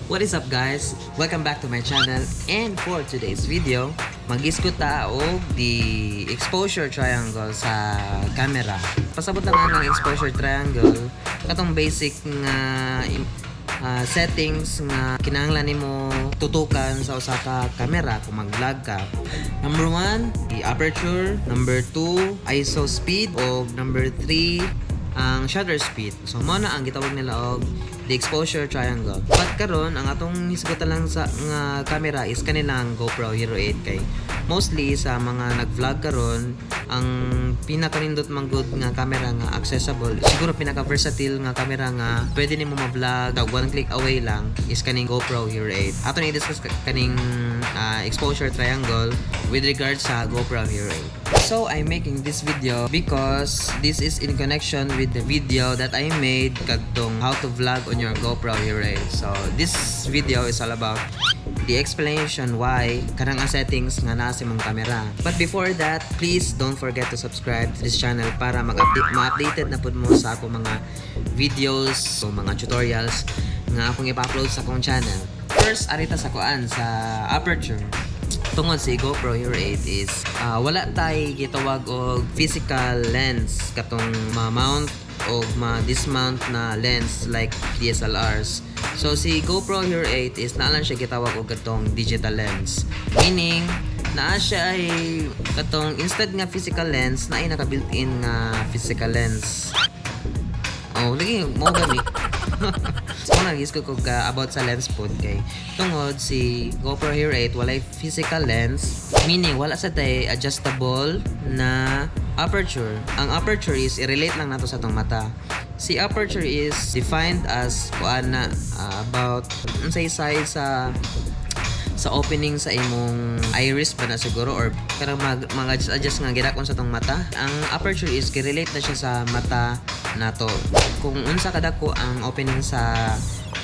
What is up, guys? Welcome back to my channel, and for today's video, mag-isgot ta og the exposure triangle sa camera. Pasabot lang ang exposure triangle, katong basic nga settings nga kinahanglan nimo tutukan sa usa ka camera kung mag-vlog ka. Number one, the aperture. Number two, ISO speed. O number three, ang shutter speed. So mao na ang gitawag nila og the exposure triangle. But karon, ang atong hisgutan lang sa nga camera is kanilang GoPro Hero 8 kay mostly sa mga nag-vlog karon, ang pinakanindot man gud nga camera nga accessible, siguro pinaka versatile nga camera nga pwede nimo ma-vlog one click away lang, is kaning GoPro Hero 8. Ato na i-discuss kaning exposure triangle with regards sa GoPro Hero 8. So I'm making this video because this is in connection with the video that I made kadtong how to vlog on your GoPro Hero 8. So this video is all about the explanation why kanang ang settings nga naa sa imong camera. But before that, please don't forget to subscribe to this channel para mag-update ma-updated na pud mo sa akong mga videos o mga tutorials nga akong ipa-upload sa akong channel. First, ari ta sa kuan, sa aperture. Tungod si GoPro Hero 8 is wala tay gitawag og physical lens, katong ma-mount o ma-dismount na lens like DSLRs. So si GoPro Hero 8 is naa lang siya gitawag og katong digital lens. Meaning, naa siya ay katong instead nga physical lens, naay naka built-in nga physical lens. Oh, lagi mo gani. So nag ko ka about sa lens pod kay tungod si GoPro Hero 8 walay physical lens, meaning wala sa tay adjustable na aperture. Ang aperture is i-relate lang nato sa atong mata. Si aperture is defined as kuan na about unsay size sa opening sa imong iris ba na siguro or kanang mag mag adjust nga gidakon sa tong mata. Ang aperture is gi-relate na siya sa mata nato. Kung unsa kadako ang opening sa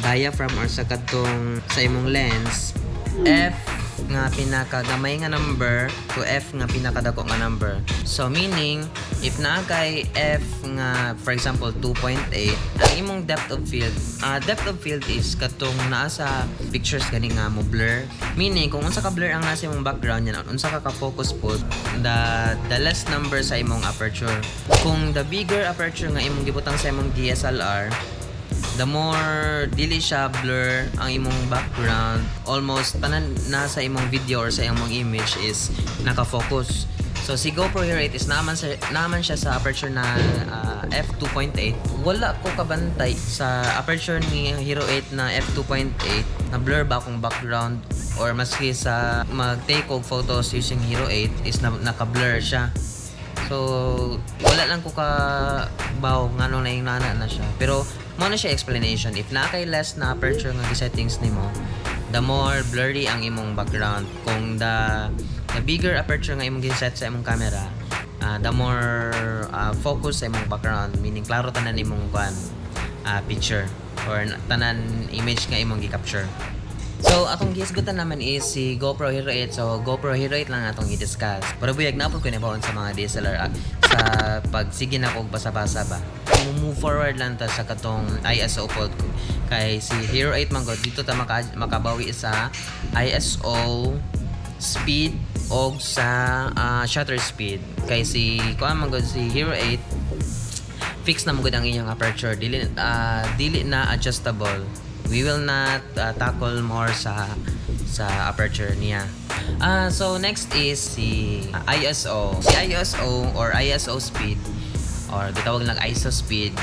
diaphragm or sa kadtong sa imong lens, F nga pinakagamay nga number to F nga pinakadako nga number. So meaning, if naa kay F nga, for example, 2.8, ang imong depth of field, depth of field is katong naa sa pictures gani nga mo blur. Meaning, kung unsa ka blur ang nasa imong background yan, unsa ka ka-focus po, the less number sa imong aperture. Kung the bigger aperture nga imong gibutang sa imong DSLR, the more dili siya blur ang imong background, almost tanan na sa imong video or sa imong image is naka-focus. So si GoPro Hero 8 is naman siya sa aperture na f2.8. Wala ko kabantay sa aperture ni Hero 8 na f2.8 na blur ba akong background or maski sa mag-take og photos using Hero 8 is na, naka-blur siya. So, wala lang ko ka baw ngano na yung nana na siya. Pero mo na siya explanation. If naa kay less na aperture nga settings nimo, the more blurry ang imong background. Kung the bigger aperture nga imong giset sa imong camera, the more focus sa imong background, meaning klaro tanan imong kuan, picture or tanan image nga imong gi-capture. So, atong gihisgutan naman is si GoPro Hero 8. So, GoPro Hero 8 lang atong i-discuss. Pero buyag na po ko nabaon sa mga DSLR sa pagsige na kog basa-basa ba. Move forward lang ta sa katong ISO pod kay si Hero 8 man gud dito ta makabawi sa ISO speed og sa shutter speed kay si kuan man gud, si Hero 8, fix na mo gud ang inyong aperture, dili na adjustable. We will not tackle more sa aperture niya. So next is si ISO. Si ISO or ISO speed or gitawag lang ISO speed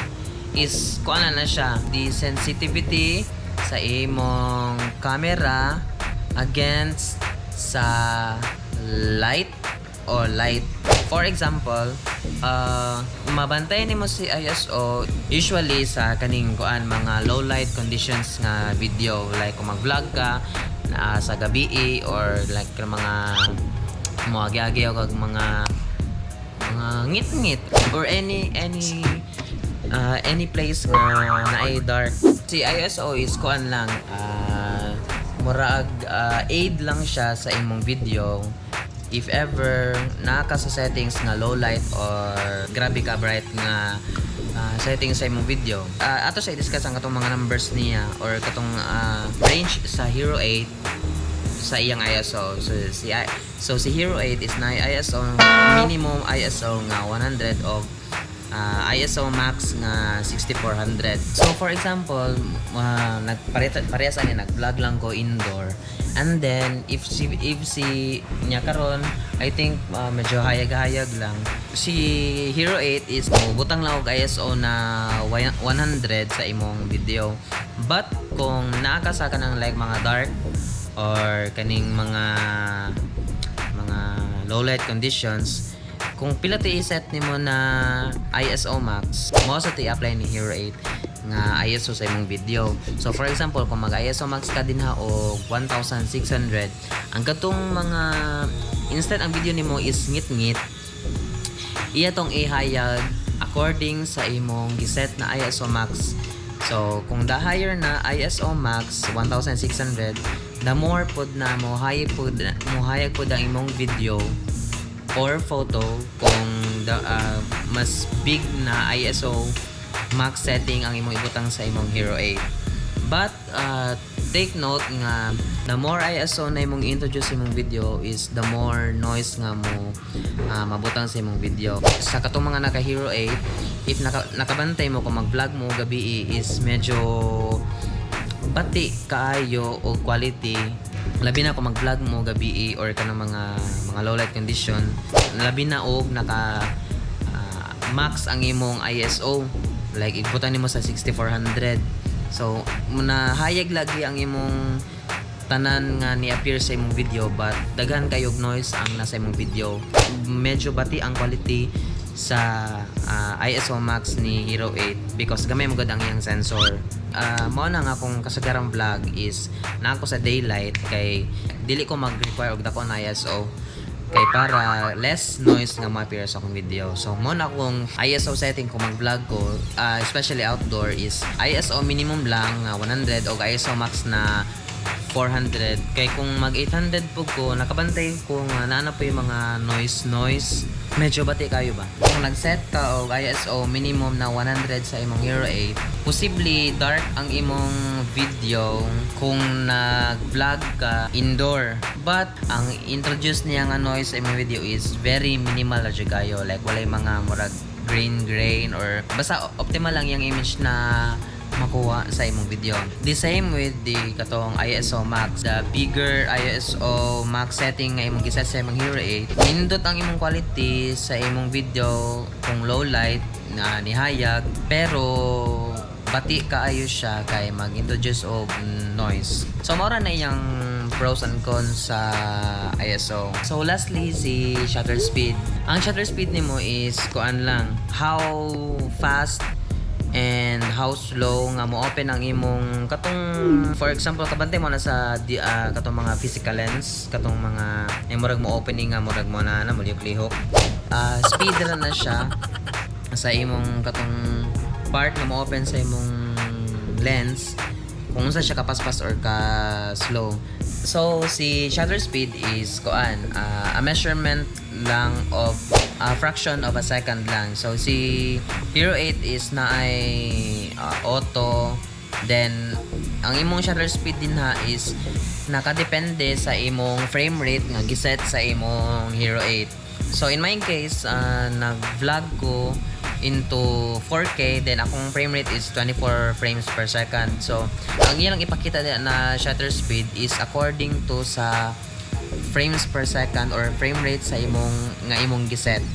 is kuan na siya, the sensitivity sa imong camera against sa light or light. For example, mabantay nimo si ISO usually sa kaning kuan, mga low light conditions nga video, like kung mag-vlog ka na sa gabi or like mga moagi-agi o kag mga ngit-ngit or any place nga naay dark. Si ISO is kuan lang, murag aid lang siya sa imong video if ever naa ka sa settings nga low light or grabe ka bright nga Setting sa imong video. Ato sa i-discuss ang katong mga numbers niya or katong range sa Hero 8 sa iyang ISO. So si Hero 8 is na ISO, minimum ISO nga 100 og ISO max nga 6400. So for example, nagparehas ani, nag-vlog lang ko indoor. And then if si niya karon, I think medyo hayag-hayag lang. Si Hero 8 is butang lang og ISO na 100 sa imong video. But kung naa ka sa kanang like mga dark or kaning mga low light conditions, kung pila ti i-set nimo na ISO max, mao sa ti apply ni Hero 8 nga ISO sa imong video. So for example, kung mag ISO max ka dinha og 1600, ang katong mga instead ang video nimo is ngit-ngit, iya tong ihayag according sa imong giset na ISO max. So, kung the higher na ISO max 1600, the more pod na mo hayag pod ang imong video or photo kung mas big na ISO max setting ang imong ibutang sa imong Hero 8. But take note nga the more ISO na imong introduce sa imong video is the more noise nga mo mabutang sa imong video. Sa katong mga naka Hero 8, if nakabantay mo kung mag-vlog mo gabi is medyo bati kaayo og quality, labi na kung mag-vlog mo gabi or kanang mga low light condition, labi na og naka max ang imong ISO, like ibutan nimo sa 6400. So nahayag lagi ang imong tanan nga ni-appear sa imong video, but daghan kayog noise ang nasa imong video. Medyo bati ang quality sa ISO max ni Hero 8 because gamay mo gud ang iyang sensor. Mao na nga akong kasagarang vlog is naa ko sa daylight kay dili ko mag-require og dako na ISO kay para less noise nga ma-appear sa akong video. So mao na akong ISO setting kung mag-vlog ko, especially outdoor, is ISO minimum lang nga 100 og ISO max na 400, kay kung mag 800 po ko, nakabantay ko nga naa na po yung mga noise noise, medyo bati kayo ba. Kung nag-set ka og ISO minimum na 100 sa imong Hero 8, posibleng dark ang imong video kung nag-vlog ka indoor, but ang introduce niya nga noise sa imong video is very minimal na jud kayo, like walay mga murag grain grain or basta optimal lang yung image na makuha sa imong video. The same with the katong ISO max. The bigger ISO max setting nga imong giset sa imong Hero 8, nindot ang imong quality sa imong video kung low light na nihayag, pero bati kaayo siya kay mag-introduce og noise. So mao ra na iyang pros and cons sa ISO. So lastly, si shutter speed. Ang shutter speed nimo is kuan lang, how fast and how slow nga mo open ang imong katong, for example, kabantay mo na sa katong mga physical lens, katong mga ay murag mo opening nga murag mo na na mulihok-lihok, speed ra na siya sa imong katong part nga mo open sa imong lens, kung unsa siya kapaspas or ka slow. So si shutter speed is kuan, a measurement lang of a fraction of a second lang. So si Hero 8 is naay auto. Then ang imong shutter speed din ha is nakadepende sa imong frame rate nga giset sa imong Hero 8. So in my case, nag-vlog ko into 4K, then akong frame rate is 24 frames per second. So ang iyang ipakita din na shutter speed is according to sa frames per second or frame rate sa imong nga imong giset.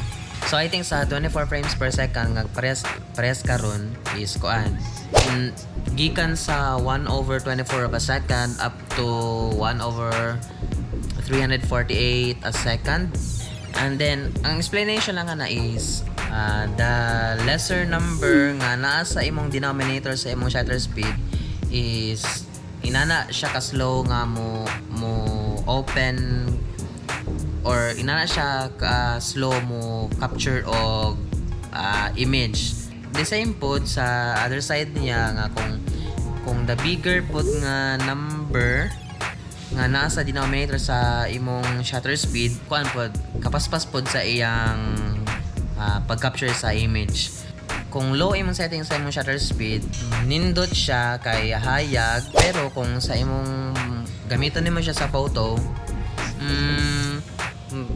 So I think sa 24 frames per second nga parehas parehas karon is kuan. Gikan sa 1 over 24 of a second up to 1 over 348 a second. And then, ang explanation lang nga na is the lesser number nga naa sa imong denominator sa imong shutter speed is inana siya ka slow nga mo mo open or inana siya ka slow mo capture og image. The same pod sa other side niya nga kung the bigger pod nga number nga naa sa denominator sa imong shutter speed, kuan pod, kapaspas pod sa iyang pag-capture sa image. Kung low imong setting sa imong shutter speed, nindot siya kay hayag, pero kung sa imong gamiton nimo siya sa photo,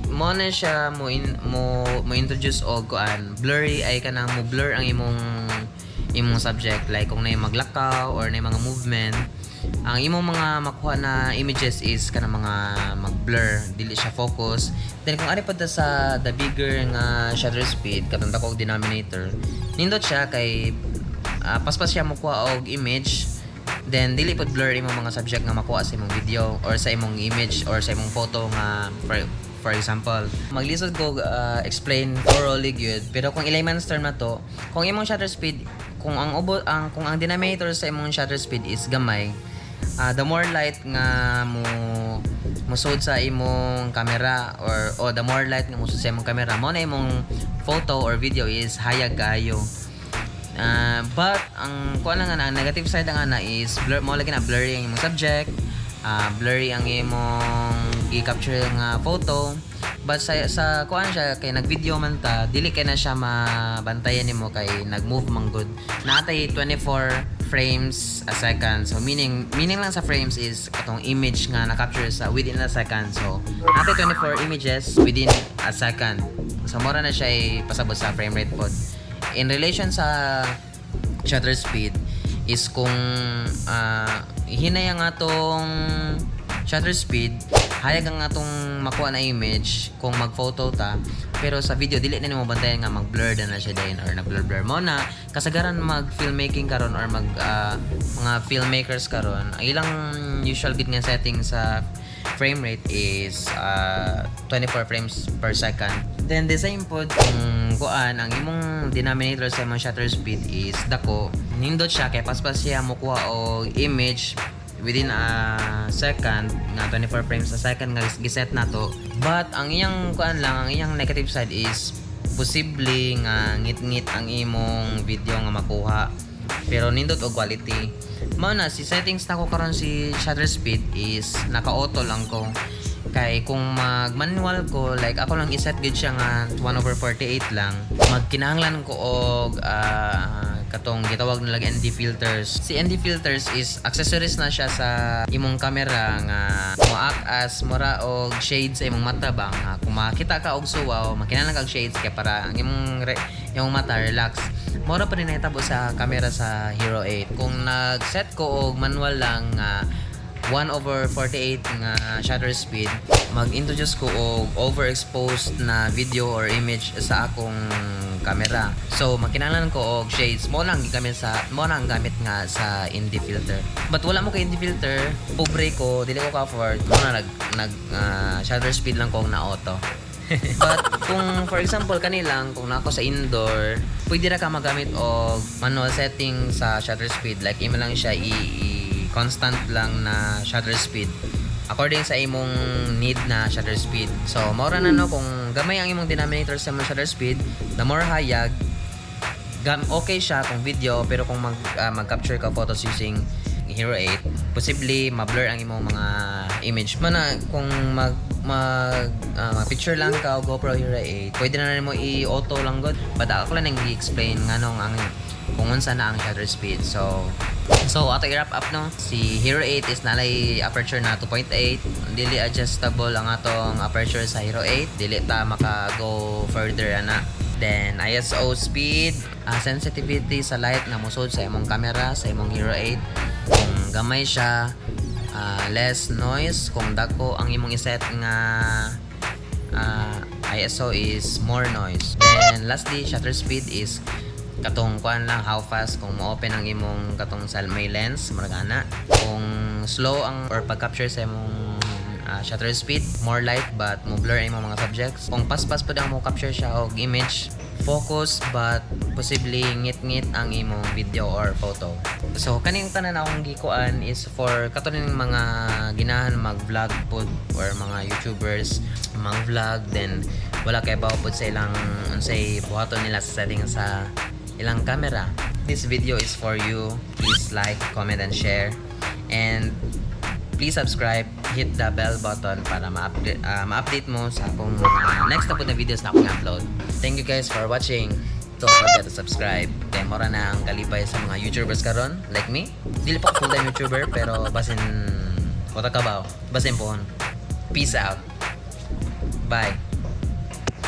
mo na siya mo introduce og kuan, blurry ay kanang mo blur ang imong subject, like kung naay maglakaw or naay mga movement, ang imong mga makuha na images is kanang mga mag-blur, dili siya focus. Then kung ari pa ta sa the bigger nga shutter speed, katong dako og denominator, nindot siya kay paspas siya mokuha og image, then dili pod blur imong mga subject nga makuha sa imong video or sa imong image or sa imong photo nga for example. Maglisod ko explain thoroughly good, pero kung i-layman's term na to, kung imong shutter speed, kung ang ubo ang kung ang denominator sa imong shutter speed is gamay, the more light nga mo musod sa imong camera or o the more light nga musod sa imong camera, mo na imong photo or video is hayag kayo. But ang kuan lang nga, ang negative side ang ana is blur mo lagi na, blurry ang imong subject, blurry ang imong gi-capture nga photo. But sa kuan siya kay nag-video man ta, dili kay na siya mabantayan nimo kay nag-move man gud. Natay 24 frames a second. So meaning lang sa frames is katong image nga na-capture sa within a second. So natay 24 images within a second. So mora na siya pasabot sa frame rate pod. In relation sa shutter speed is kung hinay ang atong shutter speed, hayag ang atong makuha na image kung mag-photo ta, pero sa video dili na nimo bantayan nga mag-blur na siya dayon or nag-blur blur. Mo na kasagaran mag filmmaking karon or mag mga filmmakers karon, ang ilang usual gid nga setting sa frame rate is 24 frames per second. Then the same pod kung kuan, ang imong denominator sa imong shutter speed is dako, nindot siya kay paspas siya mokuha og image within a second nga 24 frames a second nga giset na to. But ang iyang kuan lang, ang iyang negative side is posible nga ngit-ngit ang imong video nga makuha, pero nindot og quality. Mao na si settings nako karon, si shutter speed is naka-auto lang ko kay kung mag manual ko, like ako lang iset gid siya nga 1 over 48 lang, magkinahanglan ko og katong gitawag nila ND filters. Si ND filters is accessories na siya sa imong camera nga mo-act as mura og shades sa imong mata ba, nga kung makita ka og suwaw, makinahanglan kag shades kay para ang imong mata relax. Mora pa rin nahitabo sa camera sa Hero 8. Kung nag-set ko og manual lang nga 1 over 48 nga shutter speed, mag-introduce ko og overexposed na video or image sa akong camera. So makinahanglan ko og shades. Mo lang gamit nga sa ND filter. But wala mo kay ND filter, pobre ko, dili ko ka-afford. Mo na nag shutter speed lang ko og na auto. But kung for example kanilang kung nako sa indoor, pwede ra ka magamit og manual setting sa shutter speed, like imo lang siya i constant lang na shutter speed according sa imong need na shutter speed. So mao ra na, no? Kung gamay ang imong denominator sa imong shutter speed, the more hayag, okay siya kung video, pero kung mag-capture ka photos using Hero 8, posibleng ma-blur ang imong mga image. Mana kung mag picture lang ka o GoPro Hero 8, pwede na nimo i-auto lang gud. But ako lang nang i-explain nganong ang kung unsa na ang shutter speed. So ato i-wrap up, no. Si Hero 8 is nalay aperture na 2.8. Dili adjustable ang atong aperture sa Hero 8. Dili ta maka go further ana. Then ISO speed, sensitivity sa light nga mosud sa imong camera, sa imong Hero 8. Kung gamay siya, less noise. Kung dako ang imong iset nga ISO is more noise. Then lastly, shutter speed is katong kuan lang, how fast kung mo-open ang imong katong sa may lens, murag ana. Kung slow ang or pag-capture sa imong shutter speed, more light but mo blur ang imong mga subjects. Kung paspas pud ang mo capture siya og image, focus but posibleng ngit-ngit ang imong video or photo. So kaning tanan akong gikuan is for kato ning mga ginahan mag-vlog pod or mga YouTubers mag-vlog, then wala kay bawo pod sa ilang unsay buhaton nila sa setting sa ilang camera. This video is for you. Please like, comment, and share. And please subscribe, hit the bell button para ma-update mo sa akong mga next na pod na videos na akong upload. Thank you guys for watching. Don't forget to subscribe. Kay mao ra na ang kalipay sa mga YouTubers karon like me. Dili pa ko full-time YouTuber, pero basin wa ta kabaw. Basin pohon. Peace out. Bye.